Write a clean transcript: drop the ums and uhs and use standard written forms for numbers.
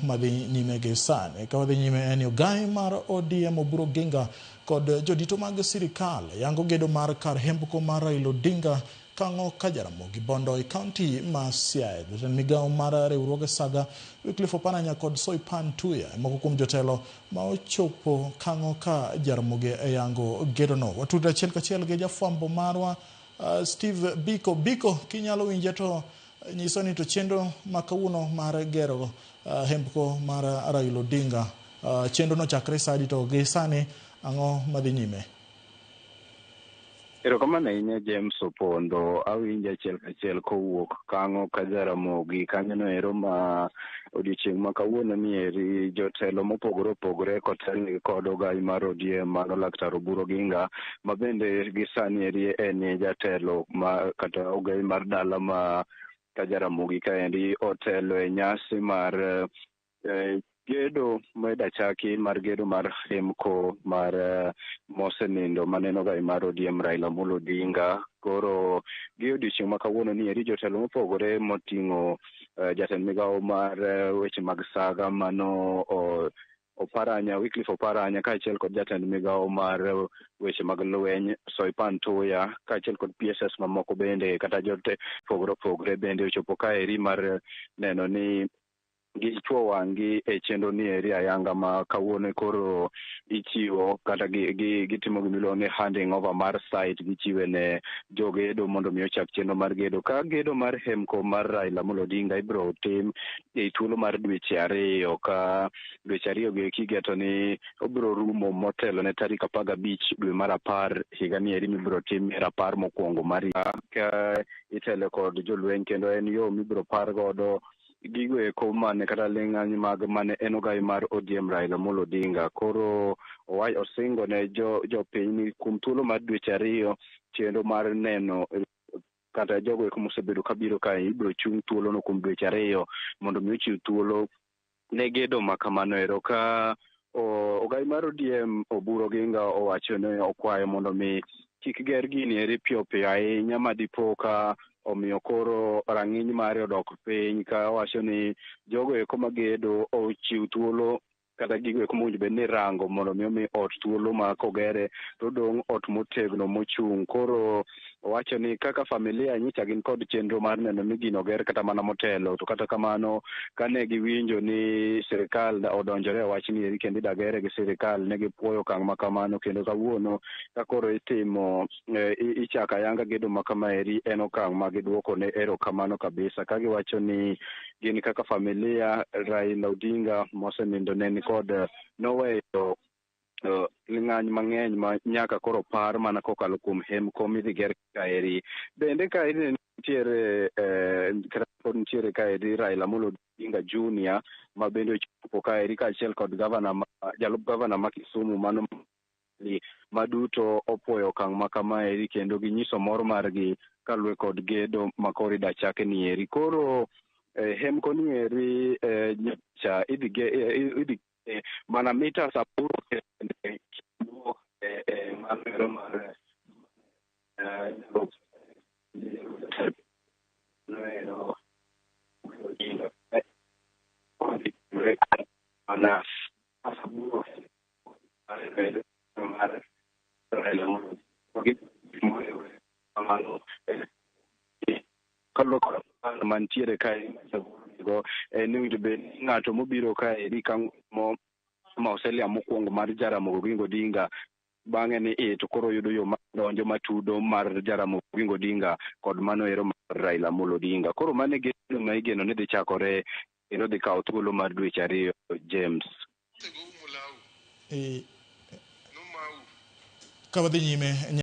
madhi nyime gi sani. Ka wadhi nyime en ni ogai mar ODM Oburu Oginga kod jodito mag sirikal yango gedo mar kar hembko mar Raila Odinga Kang'o ka Jaramogi Bondo e kaunti ma Siaya. Jatend migawo mar riwruoge Saga, Wycliffe Oparanya kod Soipan Tuya e moko kuom jotelo ma ochopo Kang'o ka Jaramogi e yango gedono. Watudre achiel kachiel gi jafwambo marwa Steve Biko. Biko, kinyalo winje to nyiso ni to chenro ma kawuono mar gero hembko mar Raila Odinga chenro no chakre sa adi to gi sani ang'o madhi nyime? Erokamano ahinya James Opondo, awinjo achiel kachiel kowuok Kang'o ka Jaramogi kanyono ero ma odiochieng' ma kawuono ni eri jotelo mopogore opogore kotelnigi kod ogai mar ODM mano Laktar Oburu Oginga ma bende gi sani eri en jatelo ma kata ogai mar dala ma ka Jaramogi kaendi otelo e nyasi mar gedo ma idachaki mar gedo mar hemko mar mosenindo maneno gai mar ODM Raila Amolo Odinga. Koro gi odiochieng' ma kawuono ni eri jotelo mopogore moting'o jatend migawo mar weche mag saga mano Oparanya, Wycliffe Oparanya kaachiel kod jatend migawo mar weche mag lweny Soipan Tuya kaachiel kod PSS mamoko bende kata jote opogore opogore bende ochopo kaeri mar neno ni gichwo wang'gi e chenro ni eri ayanga ma kawuono koro ichiwo kata gitimo gima iluongo ni handing over mar site gichiwe ne jogedo mondo mi ochak chenro mar gedo. Ka gedo mar hemko mar Raila Amolo Odinga ibiro tim e thuolo mar dweche ariyo ka dweche ariyo gi eki geto ni obiro rumo motelo ne tarik 15 dwe mar 10 higa ni eri mibiro tim rapar mokwongo mar ka itele kod jolweny kendo en yo mibiro par godo gigo eko mane kata ling'any mag mane en ogai mar ODM Raila Amolo Odinga. Koro osingo ne jopiny ni kuom thuolo mar dweche ariyo chenro mar neno kata jogo eko mosebedo kabiro kae ibiro chung' thuolono kuom dweche ariyo mondo mi ochiw thuolo ne gedo ma kamano ero. Ka ogai mar ODM Oburu Oginga owacho ni okwayo mondo mi kik ger gini eri piyo piyo ahinya ma dipo ka omiyo koro rang'iny mare odok piny, ka owacho ni jogo eko magedo ochiw thuolo kata gigo eko mowinjo bed ni irango mondo mi omi ot thuolo ma kogere to odong' ot motegno mochung'. Koro owacho ni kaka familia nyocha gin kod chenro mar neno ni gino oger kata mana motelo, to kata kamano kane giwinjo ni sirikal odonjore e wachni eri kendo ida gere gi sirikal, ne gipuoyo okang' ma kamano kendo kawuono ka koro itimo ichako ayanga gedo ma kamaeri en okang' ma giduoko ne erokamano kabisa ka giwacho ni gin kaka familia Raila Odinga mosenindo ne nikod noweyo ng'any mang'eny ma nyaka koro par mana kokalo kuom hemko midhi ger kaeri. Bende kaeri nitiere kata pod nitiere kaeri Raila Amolo Odinga Junior ma bende ochopo kaeri kaachiel kod gavana ma jalup gavana ma Kisumu mano ma duto opuoyo okang' ma kamaeri kendo ginyiso mor margi kaluwe kod gedo ma koro ida chak nieri. Koro hemko nieri nyocha idhi idhi mana mita 8 kende wuok e mano mar mana 8 mar kaluwore kod mantiere kae go en ni owinjo bed ni ng'ato mobiro kaeri ka mo mausoleum mokwongo mar Jaramogi Oginga Odinga bang'e ni to koro yudo yo mar donjo matudo mar Jaramogi Oginga Odinga kod mano ero mar Raila Amolo Odinga. Koro mano e gedo ma igeno ni dhi chakore kendo dhi kawo thuolo mar dweche ariyo James. Ka wadhi nyime.